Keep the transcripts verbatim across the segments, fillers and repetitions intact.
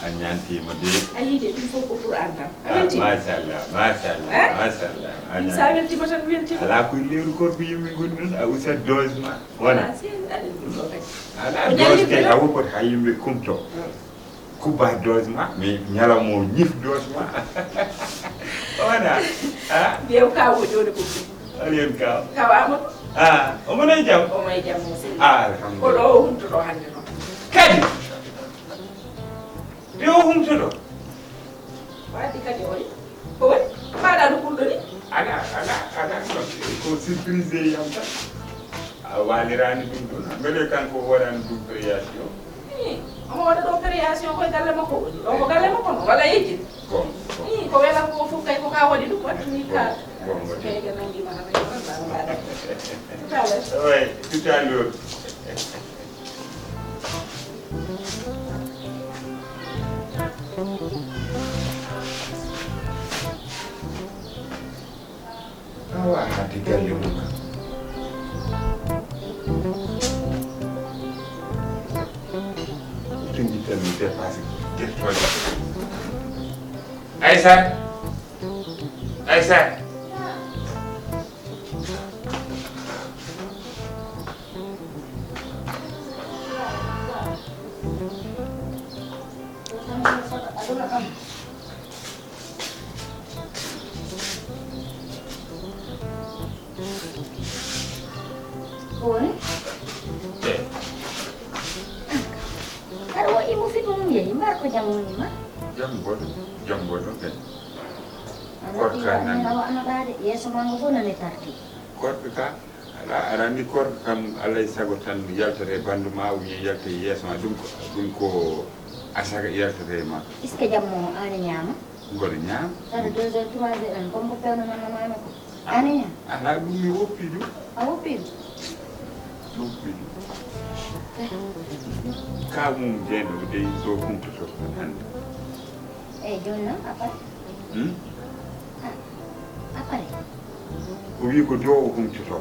A ñaantiima de. A yiide ɗum fof ko pour an tan. A weltiima? Machallah, machallah, machallah. A ñaantiima. Sa weltiima tan, weltiima. Alaa ko e lewru koor ko yimɓe ngoni ɗum, a usat dose ma. Wona? Alaa, si aɗa ɗum ɗo kadi. Alaa, dose kay, a woppot haa yimɓe kumto. Kubba dose ma, mais ñalawma o ñif dose ma. Wona? Ha? Mbiyew kaw o jooɗo ko ɗum. Alien kaw. Kaw Amadou. Ah, omo nayi jam? Omo e jam, mo seydi. Ah, alhamdulillah. Ko ɗo o humtoto hannde noon. Kadi? Nde o humtoto? Waɗde kadi oy. Ko woni? Mbaɗa no ɓurɗo ni? Ala, ala, ala. Ko surprise e yam tan. A waaliraani ɗum ɗon. Mbele kanko o waɗaani ɗum création? Ii, omo waɗa ɗo création koye galle makko woni. Ɗo ko galle makko noon, walla yejjiti? Bon, bon. Ii, ko welan ko fof kay ko ka waɗi ɗum, waɗi ni ka. Bon, bon. Kay ke nangi ma hana ko ba ba. Tout à l'heure. Oui, tout à l'heure. Awa, hade galle mum kam. Tingitami dépassé gertoje. Aysat! Aysat! Ko woni? Aɗa wo imo fiɗo mum yehi, mbar ko jam woni ma? Jam boɗo, jam boɗo kay. Korka nan. Awa ana ɓaade, yeeso ma ngo fof nane tardi. Korka ka? Ala, aɗa anndi koorka kam, alaa e sago tan yaltata e banndu ma, ou bien yalta e yeeso ma. Ɗum ko, ɗum ko a saga yaltata e ma. Est-ce que jamma o aane ñaama? Mboɗo ñaama. Saɗa deux heures, trois heures, en, comme ko pewno nanna mami ko. Aane ñaama? Alaa, ɗum mi woppi ɗum. A woppi ɗum? Mi woppi ɗum. Eh. Ka mum jeyno, o dey ɗo kumtoto hannde. Eyi, jooni noon, a paɗi? Hmm? Ah, a paɗi? O wi ko do o humtoto.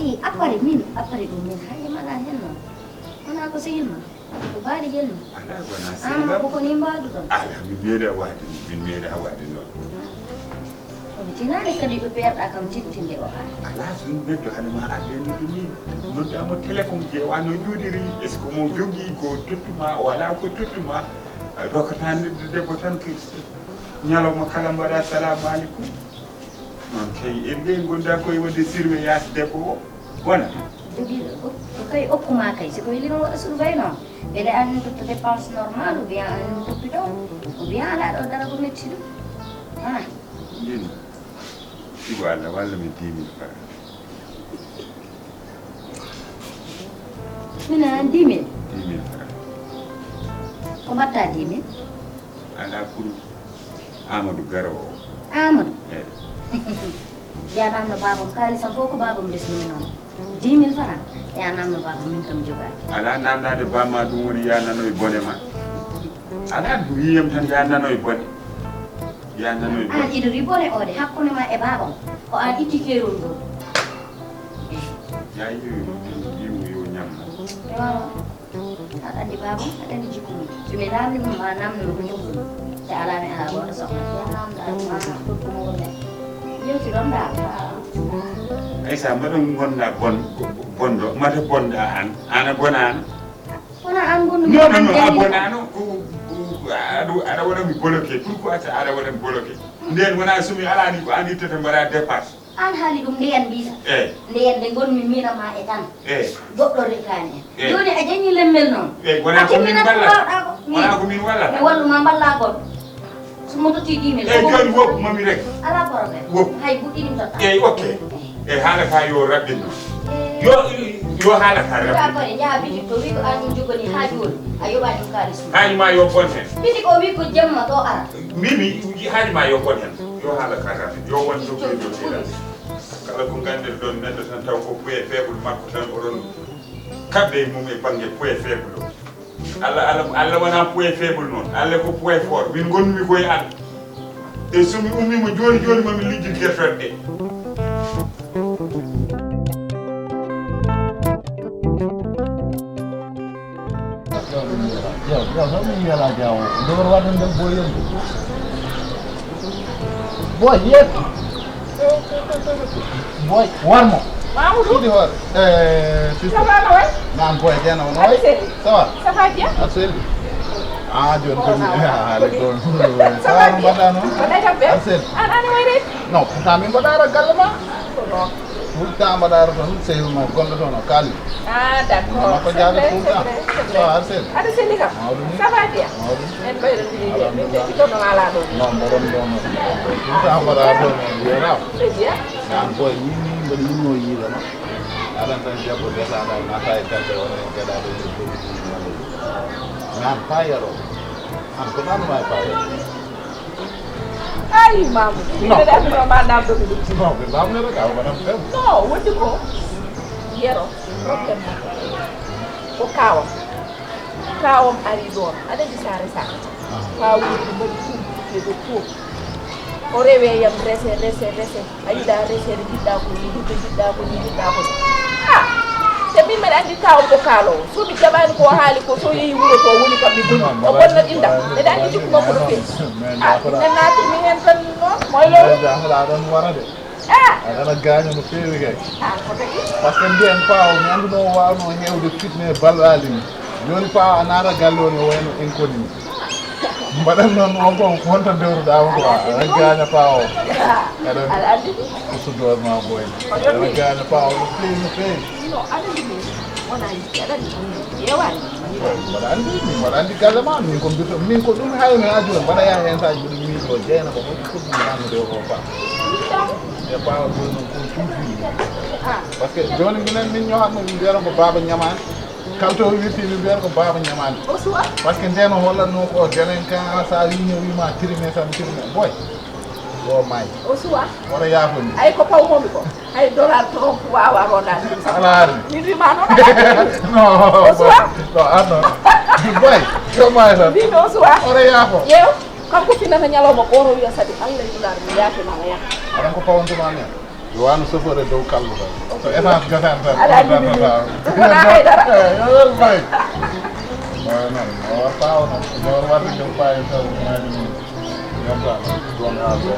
Eyi, a paɗi min, a paɗi ɗum min, hay mi alaa heen noon. Wonaa ko sehil ma, ko baali yel ma. Alaa, wonaa sehil ma. Ko nii mbaɗuɗon? Alaa, mi meeɗa waɗde, mi meeɗa waɗde noon. Kono tinaani kadi ɗo peerɗa kam tintinde o ara. Alaa, so ɗum neɗɗo hade ma arde noddu min. Noddaama téléphone ƴeewa no jooɗiri, est-ce que mo jogii ko tottuma, o alaa ko tottuma. Rokkata neɗɗo debbo tan ko ñalawma kala mbaɗa salamu aleykum. Noon kay en ɓe ngonda koye waɗde surveillance debbo o. Wona? Jogiiɗo ko, ko kay okkuma kay, si ko weli noon waɗa surveille noon. Mbele an totto dépense normal, ou bien an toppito, ou bien alaa ɗo dara ko metti ɗum. Ah. Ndin, sigo Allah walla mi dix mille francs. Min an dix mille? Dix mille francs. Ko mbatta dix mille? Alaa pour Amadou garowo o. Amadou? Eyi. Janamno babam kaalisam fof ko babam resnimi noon. Dix mille francs. Janamno babam min kam jogaaki. Alaa namdaade bamma ɗum woni ya nanoye bone ma. Alaa ɗum yiyam tan ya nanoye bone. Ya nanoye bone. An iɗo ri bone o de hakkunde ma e babam. Ko an itti keerol ngol. Ya yi yi yo ñammo. Waaw. Aɗa anndi baaba, aɗa anndi jikku mum. So mi naamni ɗum, ma naamni ɗum ko jogɗum. Si alaa mi alaa gooto sohla. Yo naamndaade ma, ma, ɗum ko mawɗo. Yewtiron daal. Ay sa mbaɗa ngonɗa bon, bonɗo, mata bonɗa an, an a bonaano. Kono an bonɗo. Non, non, non, a bonaano, ko, ko, aɗa, aɗa waɗa mi bloqué. Pourquoi ça aɗa waɗa mi bloqué? Nden wona so mi alaa ni ko an ittata mbaɗa dépasse. An haali ɗum ndeyan mbiyta. Eyi. Ndeyan nde ngonmi miina ma e tan. Eyi. Goɗɗo rekaani en. Eyi. Jooni a jañi lemmel noon. Eyi, wona ko min mballata. Wona ko min wallata. Mi wallu ma mballa goɗɗo. So mo totti dix mille. Eyi, jooni woppu mami rek. Alaa problème. Woppu. Hay goɗɗi ɗum totta. Eyi, ok. Eyi, haala ka yo rabbin noon. Eyi. Yo, yo haala ka rabbin. Ka koye, njaha bitik to, wi ko an ɗum jogani haa jooni. A yoɓaani ɗum kaalis mum. Haali ma yo bon heen. Bitik o wi ko jemma ɗo ara. Mimi, haali ma yo bon heen. Yo haala ka tan. Yo won jogiiɗo teeɗa. Kala ko nganndirɗon neɗɗo tan taw ko point faible makko tan oɗon kaɓɓe e mum e bannge point faible o. Allah, Allah, Allah wonaa point faible noon. Allah ko point fort. Min ngonnumi ko e Allah. E so mi ummiima jooni jooni ma mi lijjit gertoɗe ɗe. Yo, no mi yela jawo. Dogor wadde ndel boy yel. Boy yel. Boy, warmo. Mamoudou. Sidi hoore. Eh, sidi. Ça va, no wayi? Naam, boy, jeno, no wayi? Ça va? Ça va bien? Aɗa selli. Ah, joni ko mi. Ah, aleykum. Ça va, no mbaɗɗa noon? Ko nayi kam ɓe? Aɗa selli. An, an, wayi de? Non, pourtant min mbaɗa ara galle ma. Ko non. Pourtant mbaɗa ara toon, sehil ma gonɗo toon o kaali. Ah, d'accord. Makko jaada pourtant. So aɗa selli. Aɗa selli kam? Mawɗum. Ça va bien? Mawɗum. En mbayronndiri de. Min de ɗo no ala ɗo. Non, mbaɗon ɗo no. Pourtant mbaɗa toon o wiyata. C'est bien. An koye min, min mbaɗi ɗum no yiiɗama. Aɗan tan debbo desaɗa, nata e galle, wona e gaɗaɗo, e dogi ɗum walla. Mi an pa yaro. An ko ɗan ma e pa yaro. Ay, mamu. Non. Ɓe ɗan no ma namdo mi ɗum. Non, ɓe namdo rek, a wona ɓe. Non, wonde ko yero, problème makko. Ko kawam. Kawam ari ɗon. Aɗa andi sare sare. Ah. Fa woni ko mbaɗi ɗum, ɗum, ɗum. O rewe yam rese, rese, rese. A yiɗa reseede, njiɗɗa ko ni, njiɗɗa, njiɗɗa ko ni, njiɗɗa ko ni. Ah! Te min mbeɗa anndi ka on ko kaaloowo. So mi jaɓaani ko o haali ko, so yehi wuro to woni kam mi boni. O bonnat inda. Mbeɗa anndi jikku makko no feewi. Ah, min naatumi heen tan noon, moylo. Mbeɗa ɗon wara de. Ah! Aɗa gaaña no feewi kay. Ah, ko tagi? Parce que mbiyen paawo, mi annduno o waawno heewde fitne e balɗaali ni. Jooni paawo a naata galle o no wayno inconnu ni. Mbaɗen noon on ko wonta dewruɗa on quoi. Aɗa gaaña paawo. Aɗa anndi ɗum? Ko suddoor ma boy. Aɗa gaaña paawo no feewi no feewi. No aɗa anndi ɗum? Wona yiɗi aɗa anndi ɗum. Ƴeewaani. Mbaɗa anndi min mbaɗa anndi galle ma min ko mbirto min ko ɗum hayno aduna mbaɗa yaha heen saji mbiɗo miijo jeena ko moƴƴi foti mi annude o fa e paawa jooni noon ko cuufi. Parce que jooni minen min ñohatno min mbiyata ko baaba ñamaani. Kala to wirti min mbiyata ko baaba ñamaani. O suwa. Parce que ndeno hollatno ko délinquant sa wi ño wima trime tan trime boy. O maayi. O suwa. Oto yaafo ni. Ay ko pawmomi ko. Hay dollar trente wawa rondaade ɗum. Alaari. Mi wima noon. No. O suwa. No, an noon. Boy, ko maayi tan. Mbimi o suwa. Oto yaafo. Yew. Kanko finnata ñalawma gooto wiya sabi Allah e nulaaɗo mi yaafima a yaha. Aɗan ko pawontoma mi. Mi wano chauffeur e dow kalluɗo. So essence gasani tan. Aɗa anndi mi. Wona haydara. Eyi, yo bay. Wano o wata o no. Yo wata ko fayi taw. Ñamta. Don ha so.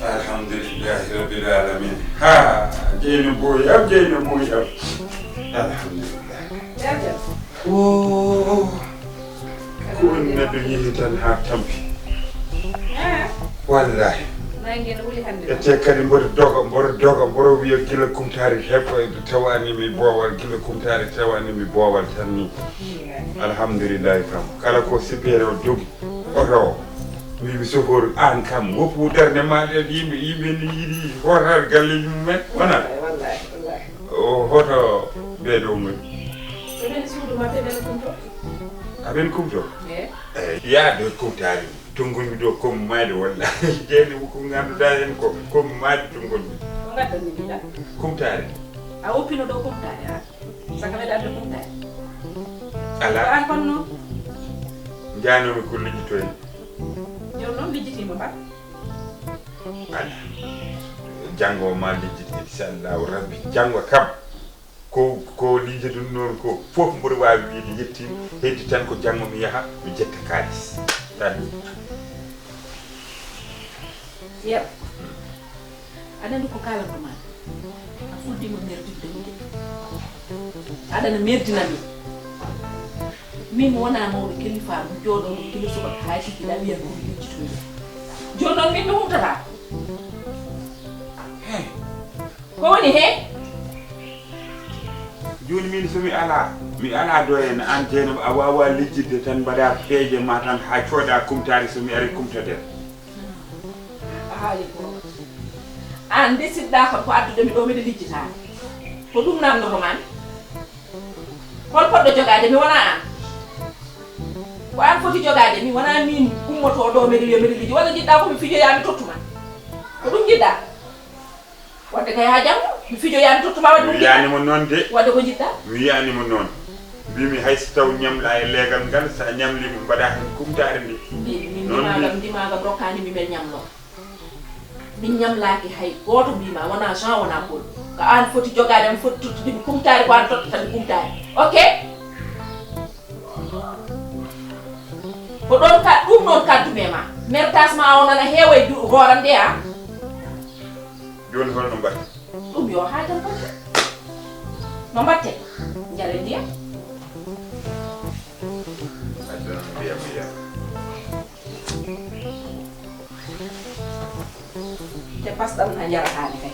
Alhamdulillahi rabbil alamin. Ha, jeyno boyam, jeyno boyam. Alhamdulillah. Oh, ko woni neɗɗo yehi tan ha tampi. Wallahi. Ete kadi mboɗo doga mboɗo doga mboɗo wiya gila kumtari heɓo tawanimi boowal gila kumtari tawanimi boowal tan ni. Alhamdulillahi kam kala ko sipere o jogi oto o. Mimi soforu an kam woppu darde maɗa yimɓe yimɓe ni yiɗi horar galle yummumen wona. O hoto ɓeɗo mum. Aɓen kumto. Eyi. Yaade kumtari. Tonngonmi ɗo comme maayde walla jeeni ko ngannduɗaa heen ko comme maayde tonngonmi. Ko ngaddanmi ɗiɗa? Kumtaare. A woppino ɗo kumtaare a? Saka meɗa adda kumtaare. Alaa. Ko an honno? Njaanomi ko lijjitoy. Jooni noon lijjitiima mbaɗ? Alaa. Janngo ma lijjit inchallahu rabbi janngo kam. Ko ko liiñde ɗum noon ko fof mboɗo waawi wiyde yettii heddi tan ko janngo mi yaha mi jetta kaalis tan. Yero aɗa anndi ko kaalanto maa a fuɗɗiima merditde mi de. Aɗana merdina mi. Min mi wonaa mawɗo kelifaa mi jooɗoo ɗo kilo suɓa haa sikki ɗa wiya ko mi liccitoyde. Jooni noon min mi humtataa. Ko woni heen? Jooni miin so mi alaa mi alaa doyen aan Jeynaba a waawaa lijjitde tan mbaɗaa peeje ma tan haa coodaa kumtaari so mi arii kumtodee. A haalii ko aan ndesirɗaa kam ko addude mi ɗo miɗo lijjitaa ko ɗum naamnoto maa mi. Hol poɗɗo jogaade mi wonaa aan? Ko aan foti jogaade mi wonaa miin ummotoo ɗo miɗo wiya miɗo lijji walla njiɗɗaa ko mi fijoyaa mi tottuma? Ko ɗum njiɗɗaa? Wadde kay haa janngo mi fijoyaa mi tottuma wadde ko njiɗɗaa. Mi wiyaani mo noon de. Wadde ko njiɗɗaa? Mi wiyaani mo noon. Mbimi hay so taw ñamla e leegal ngal, sa ñamlimo mbaɗa hen kumtaare nde. Min ndimagam ndimagam rokkani mi men ñamlo. Min ñamlaki hay goto mbima wona Jean wona Paul. Ko an foti jogade, an foti tottudemi kumtaare, ko an tottata mi kumtaare. Ok. Ko ɗon ka ɗum ɗon kaddumi e ma. Mertas ma o nana heewa e du- hooram de a. Joni holno mbaɗi? Ɗum yo haydara batte. No mbatte? Njare ndiyam. Addan ndiyam mi yara. Te pasɗam na njara haali kay.